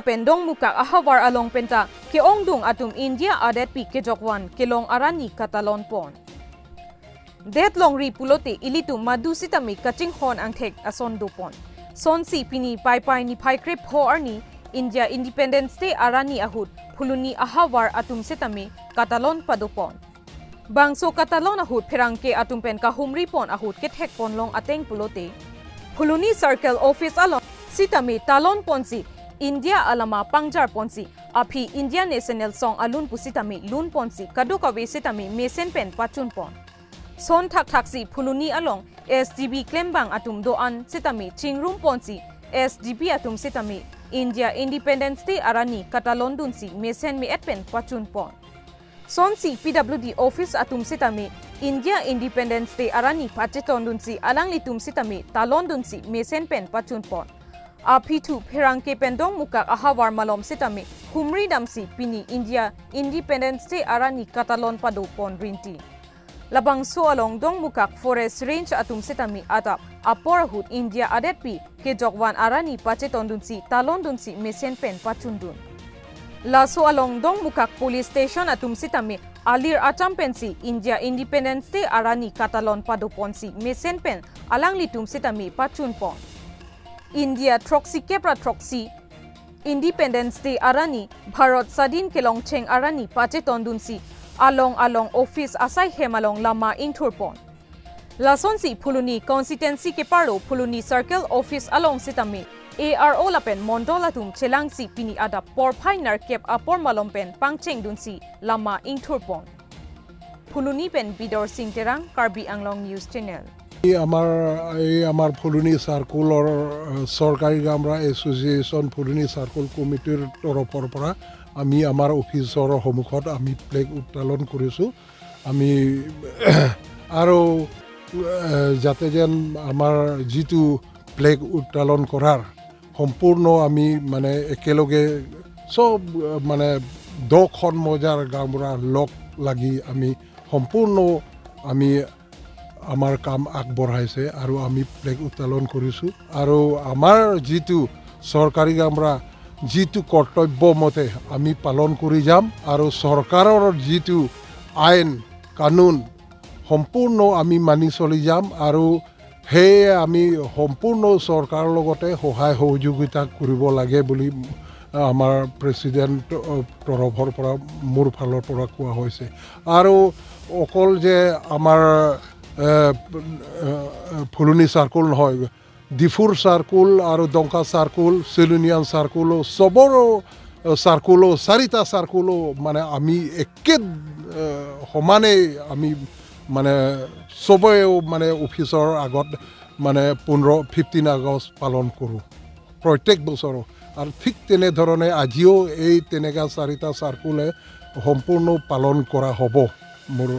lapen dong muka ahawar along penta ke ongdung atum India adet pi ke jokwan ke long arani katalon pon. Det long ri pulote ilitu madu sitami kaching hon angthek ason dupon. Son si pini pai pai ni phai krep ho arni India Independence Day arani ahut phuluni ahawar atum sitami katalon padupon. Bangso katalon ahut pherangke atum pen ka humri pon ahut ke thek pon long ateng pulote. Phuluni Circle Office along sitami talon ponsi India alama pangjar ponsi aphi India National Song alun pusitami lun ponsi kadukawe sitami mesen pen pachun pon. Son thak thaksi phuluni along SDB klembang atum doan sitami chingrum ponsi SDB atum sitami India Independence Day arani katalon dunsi mesen mi etpen pachun pon. Sonsi PWD office atum sitami India Independence Day arani pacheton dunsi alang litum sitami talon dunsi mesen pen pachun pon. Aphitu pherangke pendong muka ahawar malom sitami humri damsi pini India Independence Day arani katalon pado pon rinti. Labang so along dong mukak forest range atum sitami atap aporahut India adet pi ke jokwan arani pacheton dunsi talon dunsi mesen pen pachundun. Laso along dong mukak police station atum sitami alir acham pensi India Independence Day arani katalon padoponsi mesen pen alang litum sitami pachun pon. India troxy kepra troxy Independence Day arani Bharat Sadin kelong cheng arani pacheton dunsi along along office asai hemalong lama ingthurpon. Lasonsi phuluni constituency ke paro phuluni circle office along sitami ARO lapen mondolatum chelangsi pini ada por phainar kep apor malompen pangcheng dunsi lama ingthurpon. Phuluni pen Bidor Singh Terang Karbi Anglong News Channel. আমাৰ ফুলনি চাৰ্কুলৰ চৰকাৰী গামৰা association ফুলনি circle কমিটিৰ তৰফৰ পৰা আমি আমাৰ অফিচৰ সন্মুখত আমি ফ্লেগ উত্তোলন কৰিছোঁ। আমি আৰু যাতে যেন আমাৰ যিটো ফ্লেগ উত্তোলন কৰাৰ সম্পূৰ্ণ আমি মানে একেলগে চব মানে 10খন মজাৰ গাঁওবুঢ়া লগ লাগি আমি সম্পূৰ্ণ আমি আমাৰ কাম আগবঢ়াইছে আৰু আমি ফ্লেগ উত্তোলন কৰিছোঁ। আৰু আমাৰ যিটো চৰকাৰী গাঁওবুঢ়া যিটো কৰ্তব্য মতে আমি পালন কৰি যাম আৰু চৰকাৰৰ যিটো আইন কানুন সম্পূৰ্ণ আমি মানি চলি যাম আৰু সেয়ে আমি সম্পূৰ্ণ চৰকাৰৰ লগতে সহায় সহযোগিতা কৰিব লাগে বুলি আমাৰ প্ৰেচিডেণ্ট তৰফৰ পৰা মোৰ ফালৰ পৰা কোৱা হৈছে। আৰু অকল যে আমাৰ ফুলনি চাৰ্কুল নহয়, ডিফুৰ চাৰ্কুল আৰু ডংকা চাৰ্কুল, চেলুনিয়ান চাৰ্কুলো, চবৰো চাৰ্কুলো, চাৰিটা চাৰ্কুলো মানে আমি একে সমানেই আমি মানে চবেও মানে অফিচৰ আগত মানে 15 আগষ্ট পালন কৰোঁ প্ৰত্যেক বছৰো। আৰু ঠিক তেনেধৰণে আজিও এই তেনেকুৱা চাৰিটা চাৰ্কুলে সম্পূৰ্ণ পালন কৰা হ'ব মোৰ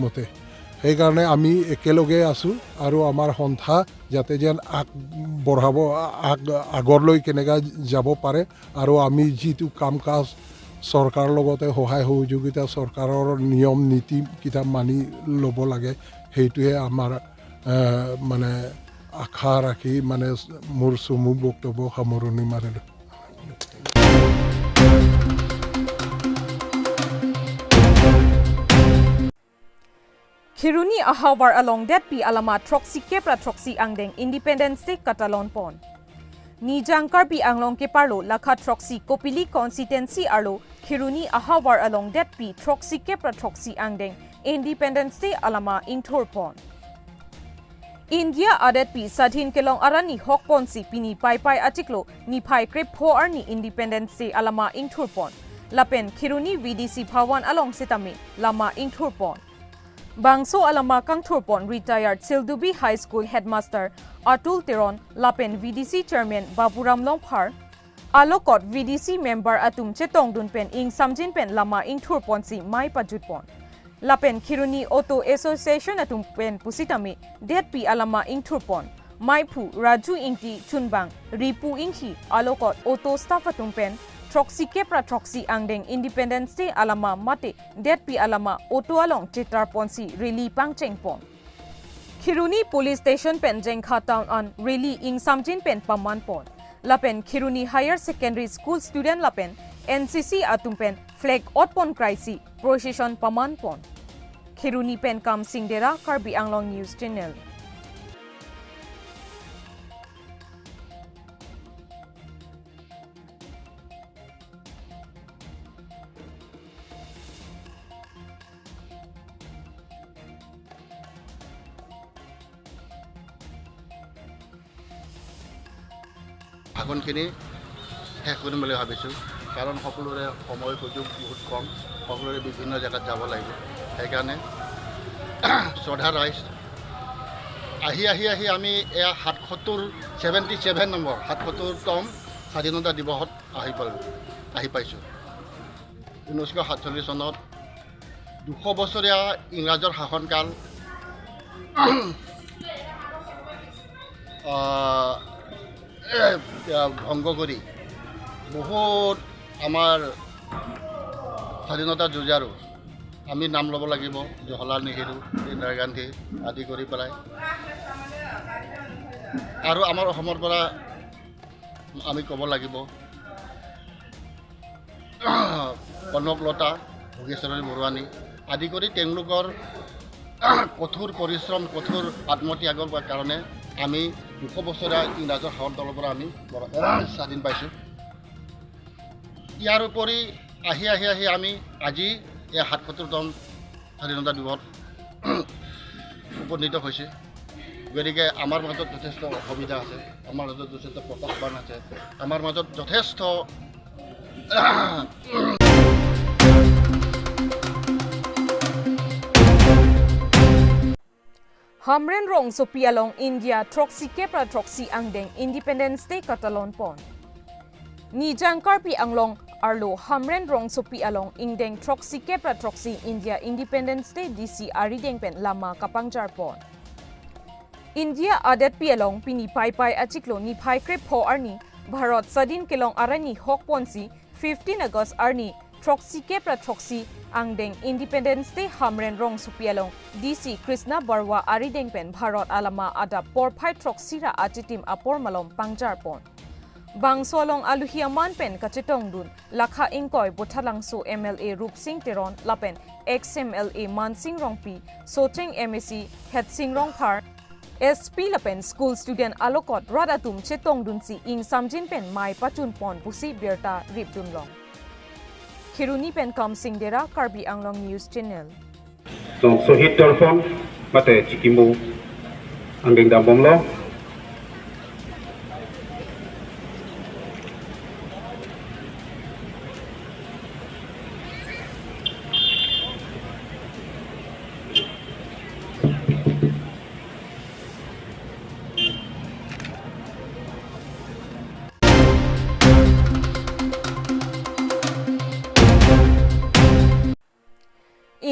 মতে। সেইকাৰণে আমি একেলগে আছোঁ আৰু আমাৰ সন্থা যাতে যেন আগবঢ়াব আগলৈ কেনেকৈ যাব পাৰে আৰু আমি যিটো কাম কাজ চৰকাৰৰ লগতে সহায় সহযোগিতা চৰকাৰৰ নিয়ম নীতি কিতাপ মানি ল'ব লাগে, সেইটোৱে আমাৰ মানে আশা ৰাখি মানে মোৰ চমু বক্তব্য সামৰণি মাৰিলোঁ। Khiruni ahawar along det pi alama troxy kepra troxy angdeng Independence Day katalon pon. Nijang Karbi Anglong ke parlo lakha troxy Kopili constituency arlo Khiruni ahawar along det pi troxy kepra troxy angdeng Independence Day alama ingthur pon. India adet pi sadhin kelong arani hok ponsi pini pai pai achiklo ni phai krep pho arni Independence Day alama ingthur pon. Lapen Khiruni VDC Bhawan along sitami lama ingthur pon. Bangso alama Kangthurpon retired Sildubi High School headmaster Atul Teron Lapen VDC chairman Baburam Longphar Alokot VDC member atum Chetong Dunpen ing Samjin pen lama ingthurpon si mai pajutpon. Lapen Khiruni Auto Association atum pen pusitami det pi alama ingthurpon Maipu Raju Ingti Chunbang Ripu Inghi Alokot Auto staff atum pen Troxy kepra troxy angdeng Independence Day alama mate det pi alama auto along chitar ponsi rally pangcheng pon. Khiruni Police Station pen Jengkha town an rally ing samjin pen paman pon. Lapen Khiruni higher secondary school student lapen NCC atumpen flag otpon kraisi procession paman pon. Khiruni pen Kam Singdera, Karbi Anglong News Channel. ভাষণখিনি শেষ কৰিম বুলি ভাবিছোঁ, কাৰণ সকলোৰে সময় সুযোগ বহুত কম, সকলোৰে বিভিন্ন জেগাত যাব লাগিব। সেইকাৰণে শ্ৰদ্ধা ৰাইজ, আহি আহি আহি আমি এয়া 77 নম্বৰ 77তম স্বাধীনতা দিৱসত আহি পাইছোঁ। 1947 চনত 200 বছৰীয়া ইংৰাজৰ শাসনকাল ভংগ কৰি বহুত আমাৰ স্বাধীনতা যুঁজাৰু আমি নাম ল'ব লাগিব, জৱাহৰলাল নেহেৰু, ইন্দিৰা গান্ধী আদি কৰি পেলাই। আৰু আমাৰ অসমৰ পৰা আমি ক'ব লাগিব কনকলতা, ভোগেশ্বৰী বৰুৱানী আদি কৰি তেওঁলোকৰ কঠোৰ পৰিশ্ৰম, কঠোৰ আত্মত্যাগৰ কাৰণে আমি 200 বছৰীয়া ইংৰাজৰ শাসন তলৰ পৰা আমি স্বাধীন পাইছোঁ। ইয়াৰ উপৰি আহি আহি আহি আমি আজি এই 77তম স্বাধীনতা দিৱসত উপনীত হৈছে। গতিকে আমাৰ মাজত যথেষ্ট অসুবিধা আছে, আমাৰ মাজত যথেষ্ট প্ৰত্যাহ্বান আছে, আমাৰ মাজত যথেষ্ট Hamren rong sopi along India troxy kepra troxy angdeng Independence Day katalon pon. Ni jangkar pi anglong arlo hamren rong sopi along ingdeng troxy kepra troxy India Independence Day DC arideng pen lama kapangjar pon. India adet pi along pini pai pai achiklo ni phai krep pho arni Bharat sadin kelong arani hok ponsi 15 August arni troxy kepra troxy angdeng Independence Day hamren rong supialong DC Krishna Barwa arideng pen Bharat alama ada porphai troxy ra achitim apor malom pangjar pon. Bangsolong aluhiaman pen kachetong dun lakha ingkoi bothalangso MLA Rup Singh Teron lapen ex MLA Mansing Rongpi Socheng MAC Het Singh Rongphar SP lapen school student alokot radatum chetong dun si ing samjin pen mai pachun pon pusi berta rip dun long. Khiruni pen Kam Singdera, Karbi Anglong News Channel. Sohit Dorfon mate chikimu angeng dambomlo.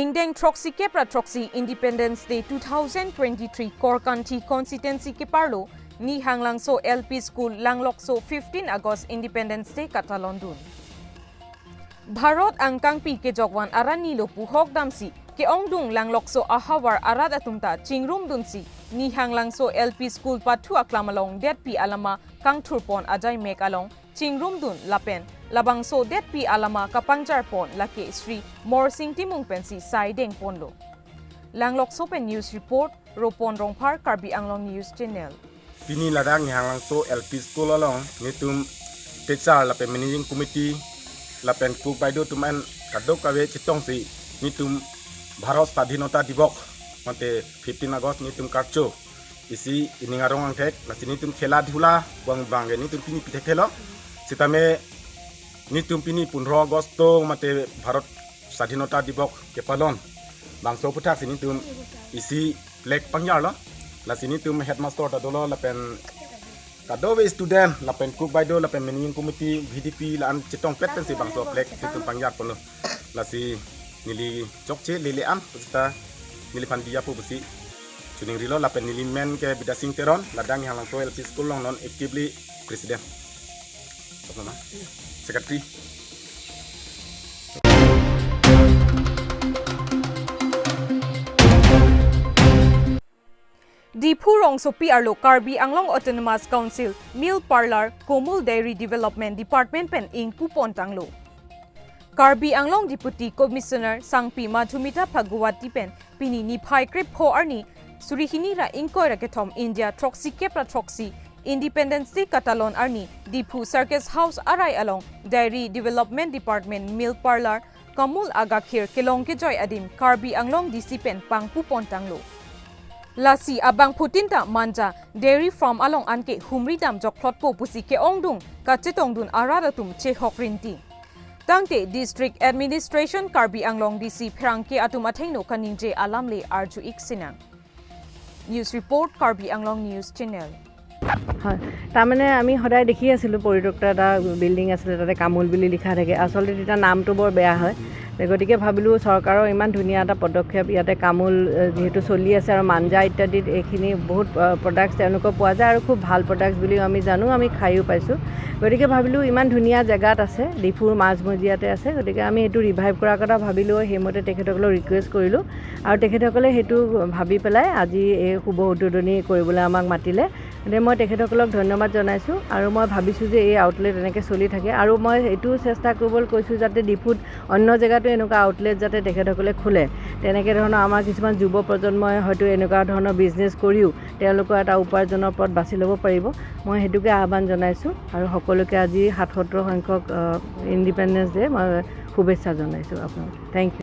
Ingdeng Troxy Kepra Troxy Independence Day 2023 Korkanti Constituency ke parlo ni hanglangso LP School Langlokso 15 August Independence Day katalondun. Bharat angkangpi ke jogwan arani lo puhok damsi ke ongdung langlokso ahawar arad atumta chingrum dunsi ni hanglangso LP School pathu aklamalong det pi alama kangthurpon ajai mek along chingrum dun lapen labangso det pi alama kapangjar pon lake Sri Morsing Timung pensi sai deng ponlo. Langlokso pen news report Ropon Rongphar, Karbi Anglong News Channel. Pini ladang ni hanglangso LP School along nitum teacher lapen managing committee lapen cook baido tuman kadok kawe chitong si nitum Bharat স্বাধীনতা দিৱস মতে 15 আগষ্ট নিতুম কাৰ্য EC ইনিঙাৰং আংঠেক lassi নিতুম খেলা ধূলা বং বাংগে নিতুম পিনি পিঠে খেল সিতামে নিতুম পিনি 15 আগষ্ট মতে ভাৰত স্বাধীনতা দিৱস কে পালন বাংস পুথা সি নিতুম ইসি ফ্লেগ পাংয়াৰ লাসি নিতুম হেডমাষ্টাৰ দাদল লাপেন কাদবে স্টুডেন্ট লাপেন কুক বাইদো লাপেন মেনেজিং কমিটি ভিডিপি লান চিটং পেট পেন সি বাংস ফ্লেগ নিতুম পাংয়াৰ পন lassi nili chokche lele am pusta nili phandia pu busi chuning rilo lapen nili men ke bidasing teron ladang halang so LP school long non actively president sopna secretary. Diphu Rongsopi arlo Karbi Anglong Autonomous Council Milk Parlor Komul Dairy Development Department pen ing pupon tanglo. Karbi Anglong Deputy Commissioner Sangpi Madhumita Phagwati pen pini ni phai krip pho arni surihini ra ingkoi ra kethom India Troxy Kepra Troxy Independence Day Katalon arni Diphu Circus House arai along Dairy Development Department Milk Parlor Kamul Agakhir kelong ke joy adim Karbi Anglong DC pen pang pupon tanglo. Lasi abang putinta manja dairy farm along anke humri dam jok plot po pusi ke ongdung ka chetongdun aradatum che hokrinti. Tangte District Administration Karbi Anglong DC Phrangke atum athengno kaningje alamle arju iksinang. News Report Karbi Anglong News Channel. হয়, তাৰমানে আমি সদায় দেখি আছিলোঁ পৰিত্যক্ত এটা building আছিলে, তাতে কামুল বুলি লিখা থাকে। আচলতে তেতিয়া নামটো বৰ বেয়া হয়, গতিকে ভাবিলোঁ চৰকাৰৰ ইমান ধুনীয়া এটা পদক্ষেপ, ইয়াতে কামুল যিহেতু চলি আছে আৰু মাঞ্জা ইত্যাদিত এইখিনি বহুত প্ৰডাক্টছ তেওঁলোকৰ পোৱা যায় আৰু খুব ভাল প্ৰডাক্টছ বুলিও আমি জানো, আমি খায়ো পাইছোঁ। গতিকে ভাবিলোঁ ইমান ধুনীয়া জেগাত আছে, ডিফুৰ মাজমজিয়াতে আছে, গতিকে আমি সেইটো ৰিভাইভ কৰাৰ কথা ভাবিলোঁ। সেইমতে তেখেতসকলক ৰিকুৱেষ্ট কৰিলোঁ আৰু তেখেতসকলে সেইটো ভাবি পেলাই আজি এই শুভ উদ্বোধনী কৰিবলৈ আমাক মাতিলে। গতিকে মই তেখেতসকলক ধন্যবাদ জনাইছোঁ আৰু মই ভাবিছোঁ যে এই আউটলেট এনেকৈ চলি থাকে আৰু মই এইটোও চেষ্টা কৰিবলৈ কৈছোঁ যাতে ডিফুত অন্য জেগাতো এনেকুৱা আউটলেট যাতে তেখেতসকলে খোলে। তেনেকৈ ধৰণৰ আমাৰ কিছুমান যুৱ প্ৰজন্মই হয়তো এনেকুৱা ধৰণৰ বিজনেছ কৰিও তেওঁলোকৰ এটা উপাৰ্জনৰ পথ বাছি ল'ব পাৰিব। মই সেইটোকে আহ্বান জনাইছোঁ আৰু সকলোকে আজি 77 সংখ্যক ইণ্ডিপেণ্ডেঞ্চ ডে মই শুভেচ্ছা জনাইছোঁ আপোনালোক। Thank you.